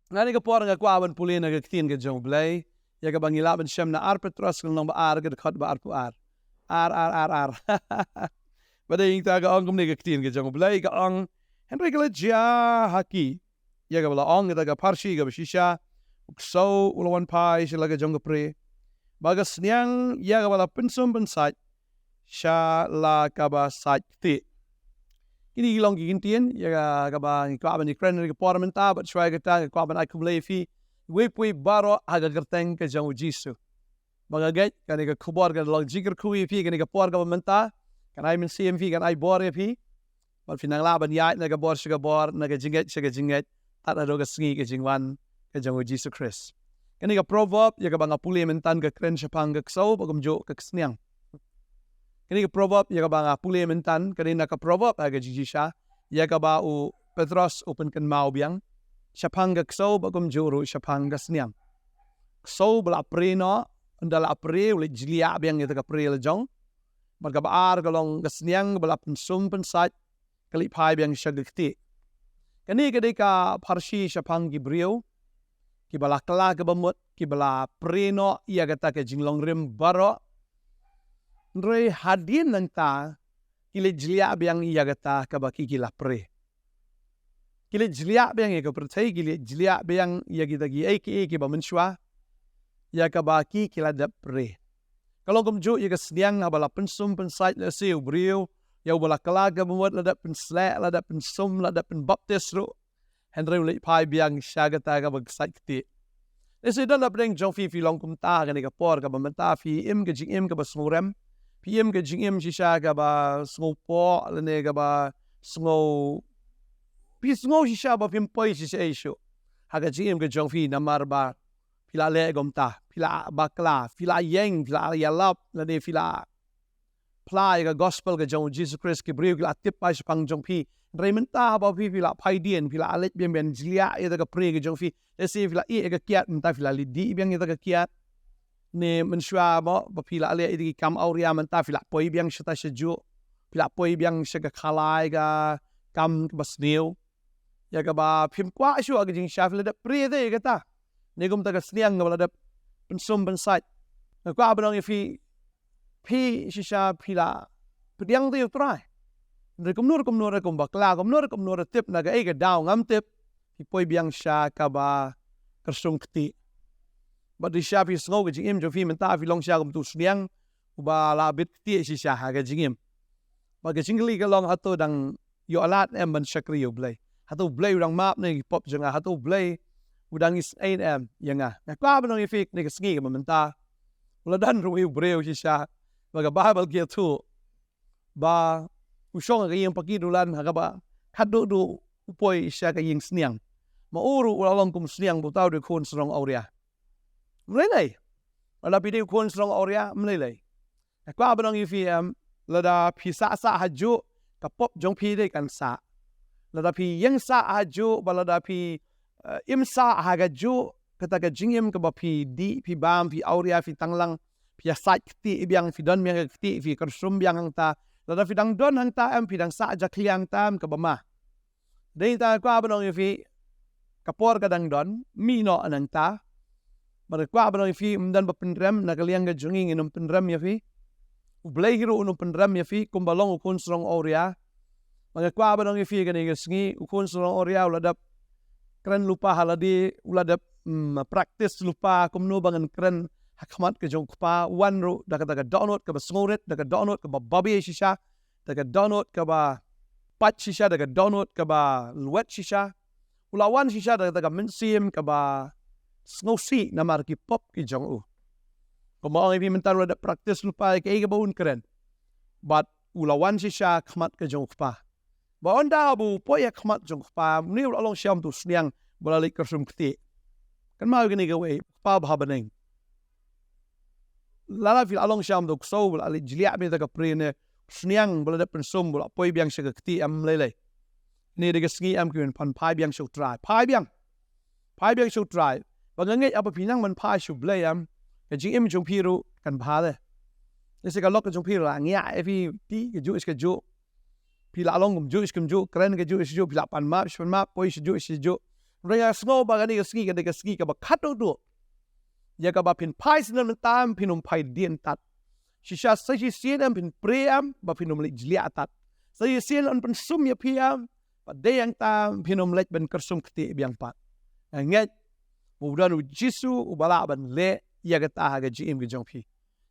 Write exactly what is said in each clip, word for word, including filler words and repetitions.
Nga ni ka por nga kwah ban pule na ka ktien ka jong U Blei ïa kaba ngi lah ban shem na ar Petros ka lynnong ba ar ka dkhot ba arphew ar. Ar, ar, ar, ar. Ba dei ïa ka ong kumne ka ktien ka jong U Blei ka ong, hynrei ka la jia ha ki ïa kaba la ong ïa ka pharshi kaba shisha, u ksew u la wan phai sha la ka jong ka pre, ba ka sniang ïa kaba la pynsum pynsait sha la kaba sait kti. Kini ki long ki ktien ïa kaba ngi kwah ban ïakren ha ka por mynta, bad shuwa kata nga kwah ban ai khublei ïa phi wei pa wei baroh ha ka kyrteng ka jong U Jisu. Ba nga ngeit kane ka khubor kan long jingkyrkhu ïa phi kane ka por kaba mynta, kan ai mynsiem ïa phi, kan ai bor ïa phi. Bad phin nang lah ban ïaid na ka bor sha ka bor, na ka jingngeit sha ka jingngeit, tad haduh ka sngi ka jingwan ka jong U Jisu Khrist. Kane ka proverb ïa kaba nga pule mynta ka kren shaphang ka ksew bad kumjuh ka sniang. Kane ka proverb ïa kaba nga pule mynta, kane na ka proverb ha ka jingshisha ïa kaba u Petros u pynkynmaw biang shaphang ka ksew bad kumjuh ruh shaphang ka sniang. Ksew ba la pre noh, ynda la pre u leit jliah biang ïa ka pre la jong. Bad kaba ar ka long ka sniang kaba la pynsum pynsait, ka leit phai biang sha ka kti. Kane ka dei ka pharshi shaphang ki briew kiba la kylla kaba mut, kiba la pre noh ïa kata ka jinglong rim baroh. Hynrei hadien nangta ki leit jliah biang ïa kata kaba ki ki la pre. Ki leit jliah biang ïa ka pyrthei, ki leit jliah biang ïa kita kiei kiei kiba mynshuwa ïa kaba ki ki la dep pre. Ka long kumjuh ïa ka sniang haba la pynsum pynsait, lehse u briew ïa uba la kylla kaba mut la dep pynsleh, la dep pynsum, la dep pynbaptis ruh, hynrei u leit phai biang sha kata kaba sait kti. Lehse don na pdeng jong phi phi long kumta ha kane ka por kaba mynta, phi im ka jingim kaba sngewrem, phi im ka jingim shisha kaba sngewpoh lane kaba sngew, phi sngew shisha ba phim poi shisha ei shuh ha ka jingim ka jong phi, namar ba phi la leh kumta, phi la bakla, phi la ïeng, phi la ïalap lane phi la phla ïa ka gospel ka jong U Jisu Khrist, ki briew ki la tip pat shaphang jong phi. Hynrei mynta haba phi phi la phai dien, phi la leit biang ban jliah ïa ka pre ka jong phi, lehse phi la ïeh ïa ka kiad, mynta phi la leit dih biang ïa ka kiad. Ne mynshuwa mo ba phi la leh ïa ki kam awria, mynta phi la poi biang shata shajuh, phi la poi biang sha ka khalai ka kam kaba sniew. Ïa kaba phim kwah shuh ha ka jingshisha, phi la dep pre te ïa kata. Ne kumta ka sniang kaba la dep pynsum pynsait. Nga kwah ban ong ïa phi, phi shisha phi la pdiang te ïa U Trai. Hynrei kumno re kumno re, kum bakla kumno re kumno re, tip na kaei ka daw ngam tip, phi poi biang sha kaba kyrsum kti. Bad shisha phi sngew ka jingim jong phi mynta phi long shisha kum utu u sniang uba la bit kti shisha ha ka jingim. Bad ka jingkylli ka long, hato dang ïoh lad em ban shakri ïa U Blei? Hato U Blei u dang map na ki pop jong nga? Hato U Blei u dang isynei em ïa nga? Nga kwah ban ong ïa phi kane ka sngi kaba mynta, u la don ruh u briew shisha ba ka Baibl ka ïathuh ba u shong ha ka ïing paki dulan ha kaba khatduh duh u poi sha ka ïing sniang. Ma u ruh u la long kum sniang, ba uta u dei u khun sarong awria. Ym lei lei. Lada phi dei u khun sarong awria, ym lei lei. Nga kwah ban ong ïa phi em, lada phi sah sah hajuh, ka pop jong phi dei kan sah. Lada phi ïeng sah hajuh, ba lada phi, eh, im sah ha kajuh, kata ka jingim kaba phi dih, phi bam, phi awria, phi tang lang, phi ïa sait kti biang, phi don biang ka kti, phi kyrsum biang hangta. Lada phi dang don hangta em, phi dang sah jakhlia hangta em, kaba ma. Dei ta nga kwah ban ong ïa phi, ka por ka dang don, mih noh nangta. Bad nga kwah ban ong ïa phi, ym don ba pynrem, na ka liang ka jong ngi ngin ym pynrem ïa phi. U Blei hi ruh un ym pynrem ïa phi kumba long u khun sarong awria. Bad nga kwah ban ong ïa phi kane ka sngi, u khun sarong awria u la dep kren lypa ha lade, u la dep, mm, practice lypa kumno ba ngan kren ha khmat ka jong u Kpa. Wan ruh da kata ka dohnud kaba sngewrit, da ka dohnud kaba babe shisha, da ka dohnud kaba pait shisha, da ka dohnud kaba lwet shisha. U la wan shisha da kata ka mynsiem kaba sngewsih namar ki pop ki jong u. Kumba ong ïa phi mynta, u la dep practice lypa ïa kaei kaba un kren. Bad u la wan shisha khmat ka jong u Kpa. Ba ynda haba u poi ha khmat jong u Kpa, une u la long shisha utu u sniang ba la leit kyrsum kti. Kynmaw ïa kane kawei, Kpa ba ha bneng. Lada phi la long shisha utu u ksew ba la leit jliah biang ïa ka pre, ne u sniang ba la dep pynsum ba la poi biang sha ka kti, em, ym lei lei. Kane dei ka sngi em, ki wan pan phai biang sha U Trai. Phai biang. Phai biang sha U Trai. Ba nga ngeit haba phi nang ban phai sha U Blei em, ka jingim jong phi ruh kan bha te. Lehse ka lok ka jong phi ruh la ngiah ïa phi, dih kajuh shi kajuh. Phi la long kumjuh shi kumjuh, kren kajuh shi kajuh, phi la pan map shi pan map, poi shi kajuh shi kajuh. Hynrei nga sngew ba kane ka sngi ka dei ka sngi kaba khatduh duh. Ïa kaba phin phai syndon mynta em phin ym phai dien tat. Shisha sa shisien em phin prie em ba phin ym leit jliah tat. Sa shisien yn pynsum ïa phi em ba dei hangta em phin ym leit ban kyrsum ktieh biang pat. Nga ngeit ba u don u Jisu uba lah ban leh ïa kata ha ka jingim ka jong phi.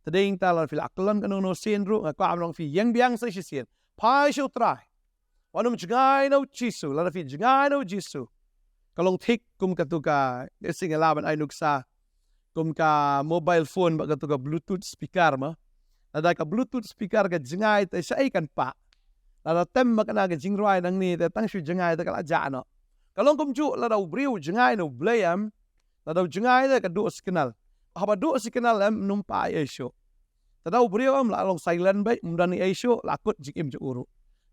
Te dei hangta lada phi la kyllon kano kano sien ruh nga kwah ban ong phi ïeng biang sa shisien. Phai sha u Trai. Wat nym jngai na u Jisu, lada phi jngai na u Jisu. Ka long thik kum katu ka, ka sing la ban ai nuksa. Kum ka mobile phone bad katu ka Bluetooth speaker ma. Lada ka Bluetooth speaker ka jngai te shaei kan pah. Lada tem ba kane ka jingrwai nangne te tang shu jngai te ka la jah noh. Ka long kumjuh lada u briew u jngai na u Blei em. Lada u jngai te ka duh signal. Haba duh signal em ym pah ei ei shuh. Te da u briew em la long silent beit, ym don ei ei shuh, la kut jingim jong u ruh.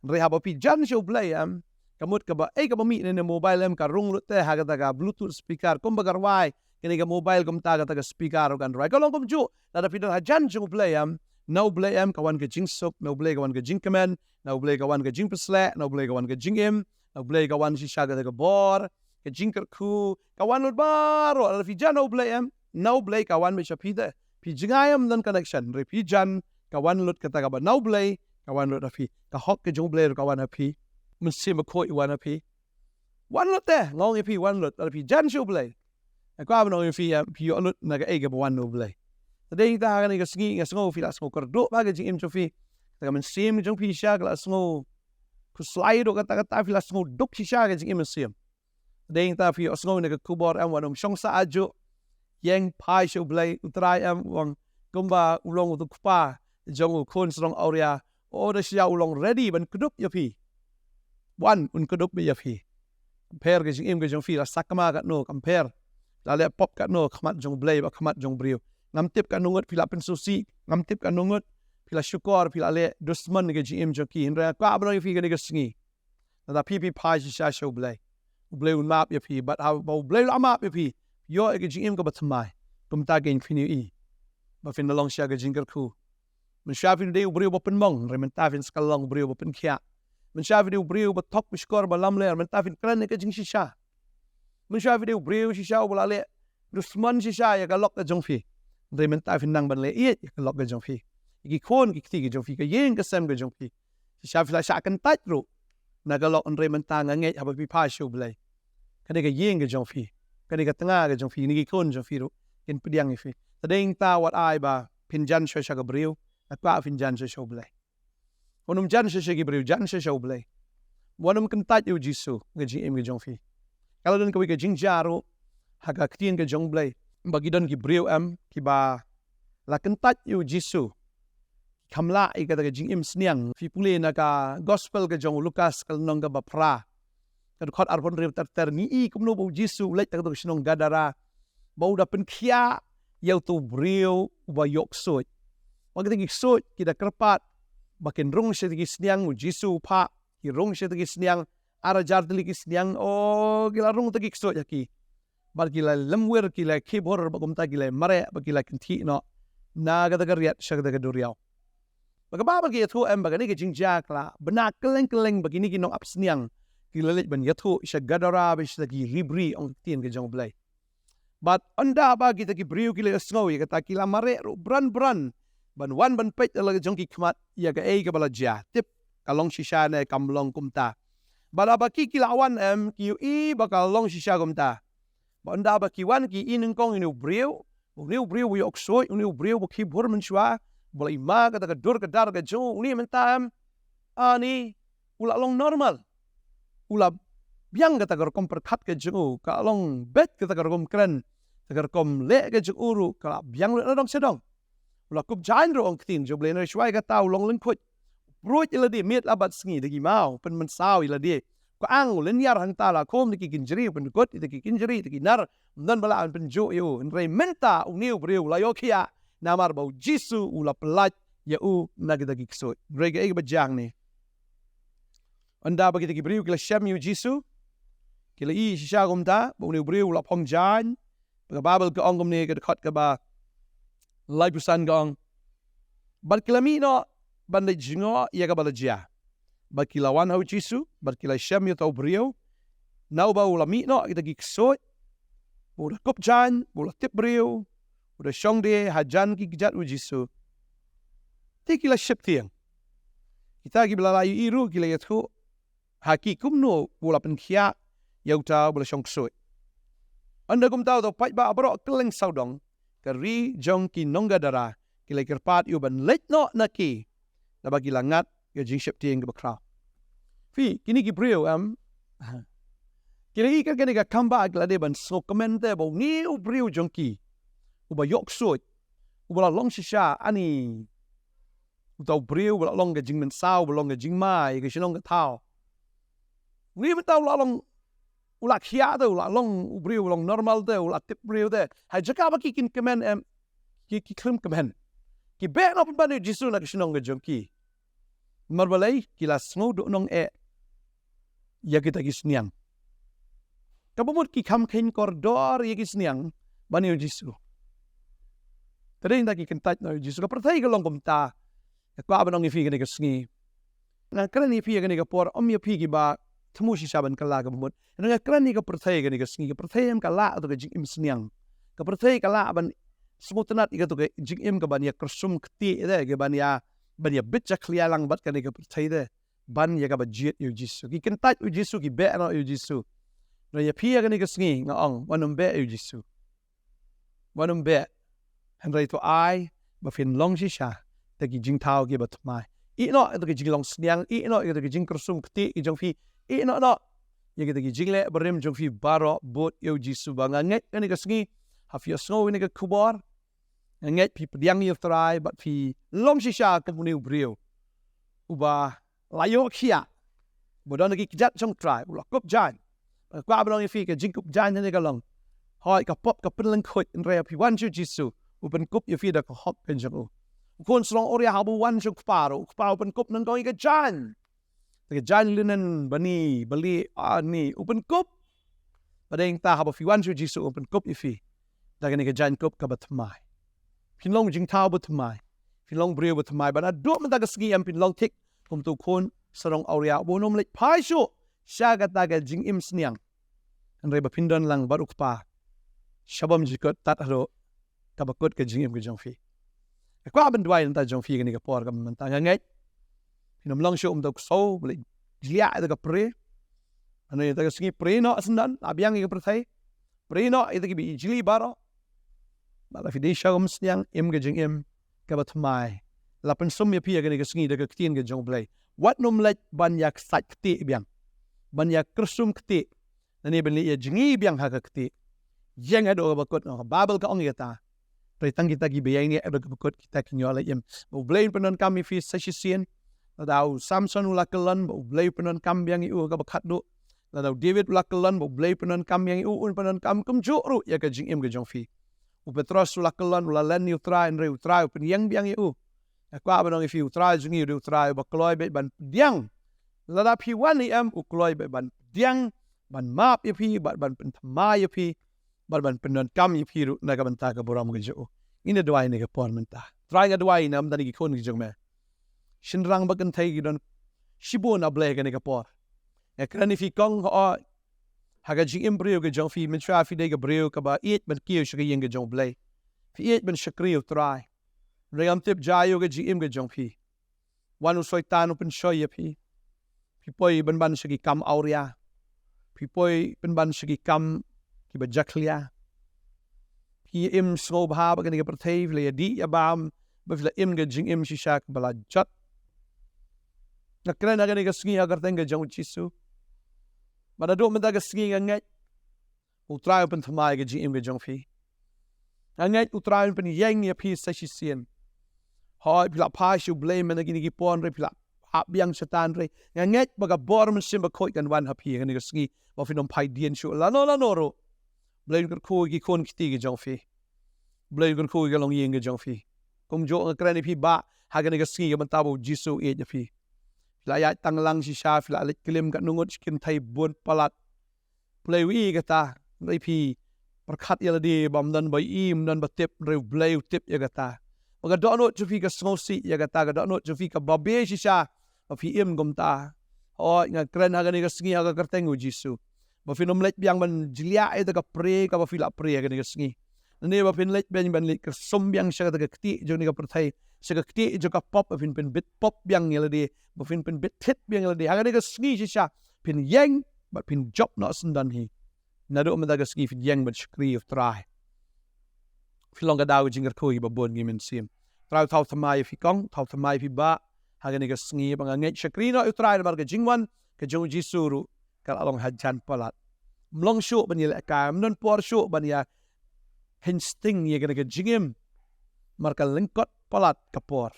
Hynrei haba phi jan sha u Blei em, ka mut kaba ei kaba mih na ne mobile em ka rung lut te ha kata ka Bluetooth speaker, kumba ka rwai, kane ka mobile kumta kata ka speaker ruh kan rwai. Ka long kumjuh, lada phi don hajan jong u Blei em, na u Blei em ka wan ka jingsuk, na u Blei ka wan ka jingkmen, na u Blei ka wan ka jingpysleh, na u Blei ka wan ka jingim, na u Blei ka wan shisha kata ka bor, ka jingkyrkhu, ka wan lut baroh, lada phi jan na u Blei em, na u Blei ka wan beit sha phi te. Phi jngai em don connection, hynrei phi jan, ka wan lut kata kaba na u Blei, ka wan lut ha phi. Ka hok ka jong u Blei ruh ka wan ha phi. Mynsiem Bakhuid u wan ha phi. Wan lut te, nga ong ïa phi wan lut, lada phi jan sha u Blei. Nga kwah ban ong ïa phi, em, phi ïoh lut na kaei kaba wan na u Blei. Te dei hangta ha kane ka sngi, nga sngew phi la sngew kyrduh bha ka jingim jong phi. Kata ka mynsiem jong phi shisha ka la sngew khuslai duh katta katta, phi la sngew duk shisha ka jingim mynsiem. Te dei hangta phi ïohsngew ïa kane ka khubor em, wat nym shong sah ajuh. Ïeng phai sha u Blei, u Trai em u ong kumba u long utu u kpa jong u khun shnong awria. O, da shisha u long ready ban kdup ïa phi. Wan un kdup ïa phi. Pher ka jingim ka jong phi la sakma katno, kam pher. La leh pop katno ha khmat jong u Blei bad ha khmat jong u briew. Ngam tip katno ngut phi la pynsngewsih, ngam tip katno ngut phi la shukor, phi la leh dusmon ka jingim jong ki. Hynrei nga kwah ban ong ïa phi kane ka sngi, lada phi phi phai shisha sha u Blei, u Blei un map ïa phi, bad haba u Blei u la map ïa phi, ïoh ïa ka jingim kaba thymmai. Kumta kein phin ïohi ba phin da long sha ka jingkyrkhu. Mynshuwa phi dei u briew ba pynmong, hynrei mynta phin sa ka long u briew ba pynkhiah. Mynshuwa phi dei u briew ba thok, ba shukor, ba lamler, mynta phin kren ïa ka jingshisha. Mynshuwa phi dei u briew shisha uba la leh dusmon shisha ïa ka lok ka jong phi, hynrei mynta phin nang ban leh ïeit ïa ka lok ka jong phi, ïa ki khun ki kti ka jong phi, ka ïing ka sem ka jong phi. Shisha phi la shah kyntait ruh na ka lok, hynrei mynta nga ngeit haba phi phai sha u Blei, kane ka ïing ka jong phi, kane ka tnga ka jong phi, kine ki khun jong phi ruh kin pdiang ïa phi. Te dei hangta wat ai ba phin jan shuwa sha ka briew, nga kwah phin jan shuwa sha u Blei. Wat nym jan shuwa sha ki briew, jan shuwa sha u Blei. Wat nym kyntait ïa u Jisu ha ka jingim ka jong phi. Ka la don kawei ka jingjia ruh ha ka ktien ka jong u Blei, ba ki don ki briew em kiba la kyntait ïa u Jisu, ki kham lah ïa kata ka jingim sniang. Phi pule na ka gospel ka jong u Lukas, ka lynnong kaba phra, ka dkhot arphew hynriew ter ter, ngi i kumno ba u Jisu u leit ha kata ka shnong Gadara, ba u da pynkhiah ïa utu u briew uba ïoh ksuid. Ba kita ki ksuid ki da kyrpad ba kin rung sha kita ki sniang, u Jisu u phah, ki rung sha kita ki sniang, ar hajar tylli ki sniang, o, ki la rung kita ki ksuid ha ki. Bad ki la lymwir, ki la khibhur, bad kumta ki la mareh, bad ki la kynthih noh na kata ka riat sha kata ka duriaw. Bad kaba, bad ki ïathuh em ba kane ka jingjia ka la bna kylleng kylleng, ba kine ki nongap sniang ki la leit ban ïathuh sha Gadara bad sha ki ri bri, ong ka ktien ka jong u Blei. Bad ynda ba kita ki briew ki la ïohsngew ïa kata, ki la mareh ruh bran bran ban wan ban peit da la ka jong ki khmat ïa kaei kaba la jia, tip ka long shisha ne kam long kumta. Bad haba ki, ki la wan em, ki ïohi ba ka long shisha kumta. Bad ynda ba ki wan, ki i nyngkong ïa une u briew, une u briew ba ïoh ksuid, une u briew ba khibhur mynshuwa, ba la i ma kata ka dur ka dar ka jong u, une mynta em, ani, u la long normal. U la biang kata ka rukom pyrkhat ka jong u, ka long beit kata ka rukom kren, kata ka rukom leh ka jong u ruh ka la biang lut na dong sha dong. U la kup jaiñ ruh, ong ka ktien jong u Blei, hynrei shuwa ïa kata u long lyngkhuid. Pruid ïa lade miet la bad sngi da ki maw, pynmynsaw ïa lade. Ka ang u lynñiar hangta la khum da ki kynjri, pynkut ïa ki kynjri, da ki nar, ym don ba lah ban pynjuh ïa u. Hynrei mynta une u briew u la ïoh khiah, namar ba u Jisu u la pyllait ïa u na kita ki ksuid. Hynrei kaei kaba jia hangne? Ynda ba kita ki briew ki la shem ïa u Jisu, ki la i shisha kumta ba une u briew u la phong jaiñ, ba ka Baibl ka ong kumne, ka dkhot kaba laiphew san ka ong: Bad ki la mih noh ban leit jngoh ïa kaba la jia. Bad ki la wan ha u Jisu, bad ki la shem ïa uta u briew, Na uba u la mih noh kita ki ksuid, u la kup jaiñ, u la tip briew, u da shong die hajan ki kjat u Jisu. Te ki la sheptieng. Kita kiba la ïohi ruh ki la ïathuh ha ki kumno u la pynkhiah ïa uta uba la shong ksuid. Ynda kumta uta u paidbah baroh kylleng sawdong ka ri jong ki nongkhaii ki la kyrpad ïa u ban leit noh na ki, naba ki la ngat ïa ka jingsheptieng kaba khraw. Phi, kine ki briew em, ki la ïohi ka kane ka kam ba ki la dei ban sngewkmen te ba une u briew jong ki uba ïoh ksuid, uba la long shisha ani uta u briew uba la long ka jingmynsaw, uba long ka jingma ïa ka shnong ka thaw. Une mynta u la long, u la khiah te, u la long u briew, u long normal te, u la tip briew te. Ha jaka ba ki kin kmen em, ki, ki khlem kmen. Ki beh noh pynban ïa u Jisu na ka shnong ka jong ki. Namar balei? Ki la sngew duhnong eh ïa kita ki sniang. Kaba mut ki kham kheiñ kordor ïa ki sniang ban ïa u Jisu. Te dei nda ki kyntait noh ïa u Jisu. Ka pyrthei ka long kumta. Nga kwah ban ong ïa phi kane ka sngi, nga kren ïa phi ïa kane ka por, ym ïa phi kiba thmu shisha ban kylla kaba mut. Nga kren ïa ka pyrthei kane ka sngi, ka pyrthei em ka lah ïa ka jingim sniang. Ka pyrthei ka lah ban sngewtynnat ïa ka jingim kaban ïa kyrsum ktieh te, kaban ïa, ban ïa bit jakhlia lang bad kane ka pyrthei te, ban ïa kaba jied ïa u Jisu. Ki kyntait u Jisu, ki beh noh ïa u Jisu. Nga ïa phi ïa kane ka sngi nga ong, wat nym beh ïa u Jisu. Wat nym beh. Hynrei to ai ba phin long shisha da ki jingthaw kiba thymmai. Ïeh noh ïa ki jinglong sniang, ïeh noh ïa ki jingkyrsum ktieh ki jong phi. Ïeh noh noh ïa kita ki jingleh barim jong phi baroh bud ïa u Jisu. Ba nga ngeit kane ka sngi, ha phi ïohsngew ïa kane ka khubor, nga ngeit phi pdiang ïa u Trai bad phi long shisha kum une u briew uba la ïoh khiah, ba don ha ki kjat jong u Trai, u la kup jaiñ. Nga kwah ban ong ïa phi, ka jingkup jaiñ hangne ka long, hooid, ka pop ka pynlyngkhuit, hynrei phi wan sha u Jisu, u pynkup ïa phi da ka hok ka jong u. U khun sarong awria haba u wan sha u kpa ruh, u kpa u pynkup nyngkong ïa ka jaiñ. Ka jaiñ linen bani bali ani u pynkup. Bad hangta haba phi wan sha u Jisu, u pynkup ïa phi da kane ka jaiñkup kaba thymmai. Phin long jingthaw ba thymmai. Phin long briew ba thymmai. Ba naduh mynta ka sngi em phin long thik kum uta u khun sarong awria, ba un ym leit phai shuh sha kata ka jingim sniang. Hynrei ba phin don lang bad u kpa sha bymjukut tad haduh kaba kut ka jingim ka jong phi. Nga kwah ban duwai na ka bynta jong phi kane ka por kaba mynta, nga ngeit phin ym long shuh kum uta u ksew ba leit jliah ïa ka pyrthei. Hynrei ïa kata ka sngi pyrthei noh, syndon, la biang ïa ka pyrthei. Pyrthei noh ïa kita kiba ïeit jong u Blei baroh. Ba la phi dei sha ka umsniang, im ka jingim kaba thymmai. La pynsum ïa phi ïa kane ka sngi da ka ktien ka jong u Blei. Wat nym leit ban ïa ksait ktieh biang, ban ïa kyrsum ktieh, lane ban ïa jngi biang ha ka ktieh. Ïeng haduh kaba kut, ka Baibl ka ong ïa kata. Hynrei tang kita kiba ïeng haduh kaba kut, kita kin ïoh lait im. Ba u Blei un pyndonkam ïa phi sa shisien. Lada u Samson u la kyllon, ba u Blei un pyndonkam biang ïa u ha kaba khatduh. Lada u David u la kyllon, ba u Blei un pyndonkam biang ïa u, un pyndonkam kumjuh ruh ïa ka jingim ka jong phi. U Petros u la kyllon, u la len ïa u Trai, hynrei u Trai u pynïeng biang ïa u. Nga kwah ban ong ïa phi, u Trai jong ngi u dei u Trai uba kloi beit ban pdiang. Lada phi wan hi em, u kloi beit ban pdiang, ban map ïa phi, bad ban pynthymmai ïa phi, bad ban pyndonkam ïa phi ruh na ka bynta ka burom ka jong u. Ngin ïa duwai ha kane ka por mynta. Trai, nga duwai na ka bynta ki khun ki jong me. Shynrang bad kynthei ki don shibun, A Blei, ha kane ka por. Nga kren ïa phi kong, hooid, ha ka jingim briew ka jong phi, mynshuwa phi dei ka briew kaba ïeit ban kiew sha ka ïing ka jong u Blei. Phi ïeit ban shakri ïa u Trai. Hynrei ngam tip jia aïu ka jingim ka jong phi. Wan u Soitan u pynshoi ïa phi. Phi poi pynban sha ki kam awria. Phi poi pynban sha ki kam kiba jakhlia. Phi im sngewbha bad kane ka pyrthei, phi la ïadih ïabam, bad phi la im ka jingim shisha kaba la jot. Nga kren ha kane ka sngi ha ka kyrteng ka jong u Jisu. Ba naduh mynta ka sngi nga ngeit u Trai un pynthymmai ka jingim ka jong phi. Nga ngeit u Trai un pynïeng ïa phi sa shisien. Hooid, phi la phai sha u Blei mynta kine ki por, hynrei phi la hap biang Soitan, hynrei nga ngeit ba ka bor Mynsiem Bakhuid kan wan ha phi ha kane ka sngi, ba phin ym phai dien shuh lano lano ruh. U Blei un kyrkhu ïa ki khun ki kti ki jong phi. U Blei un kyrkhu ïa ka longïing ka jong phi. Kumjuh nga kren ïa phi Bah, ha kane ka sngi ka bynta ba u Jisu u ïeit ïa phi. Phi la ïaid tang lang shisha, phi la leit klim katno ngut shi kynthei bun palat. U Blei u i kata, hynrei phi pyrkhat ïa lade ba ym don ba i, ym don ba tip, hynrei u Blei u tip ïa kata. Ba ka dohnud jong phi ka sngewsih ïa kata, ka dohnud jong phi ka babe shisha ba phi im kumta. Hooid, nga kren ha kane ka sngi ha ka kyrteng u Jisu. Ba phin ym leit biang ban jliah ïa kata ka prayer kaba phi la prayer ha kane ka sngi. Nangne ba phin leit biang ban leit kyrsum biang sha kata ka ktieh jong kane ka pyrthei, sha ka ktieh jong ka pop, ba phin pynbit pop biang ïa lade, ba phin pynbit thied biang ïa lade. Ha kane ka sngi shisha phin ïeng bad phin jop noh syndon hi. Naduh mynta ka sngi phin ïeng ban shakri ïa U Trai. Phi long ka daw ka jingkyrkhu ba bun ngi mynsiem. Trai u thaw thymmai ïa phi kong, thaw thymmai ïa phi bah. Ha kane ka sngi ba nga ngeit shakri noh ïa U Trai namar ka jingwan ka jong U Jisu ruh ka la long hajan palat. Ym long shuh ban ïalehkai, ym don por shuh ban ïa hynrei sting ïa kane ka jingim. Namar ka lyngkot palat ka por.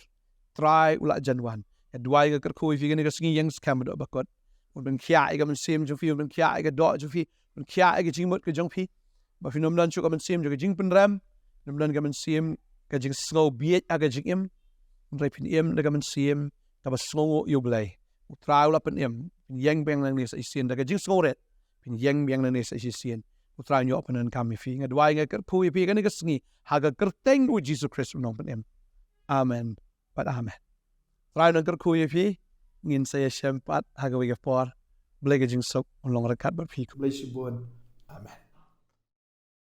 Trai u la jan wan. Nga duwai nga kyrkhu ïa phi kane ka sngi ïeng skhem haduh ba kut. Un pynkhiah ïa ka mynsiem jong phi, un pynkhiah ïa ka doh jong phi, un pynkhiah ïa ka jingmut ka jong phi. Ba phin ym don shuh ka mynsiem jong ka jingpynrem, phin ym don ka mynsiem ka jingsngew bieit ha ka jingim. Hynrei phin im da ka mynsiem kaba sngewnguh ïa U Blei. U Trai u la pynim, phin ïeng biang nangne sa shisien da ka jingsngewrit. Phin ïeng biang nangne sa shisien. U Trai un ïoh pyndonkam ïa phi. Nga duwai nga kyrkhu ïa phi kane ka sngi ha ka kyrteng U Jisu Khrist U Nongpynim. Amen. Bad amen. Trai un kyrkhu ïa phi. Ngin sa ïashem pat ha kawei ka por. Blei ka jingsuk un long ryngkat bad phi. Khublei shibun.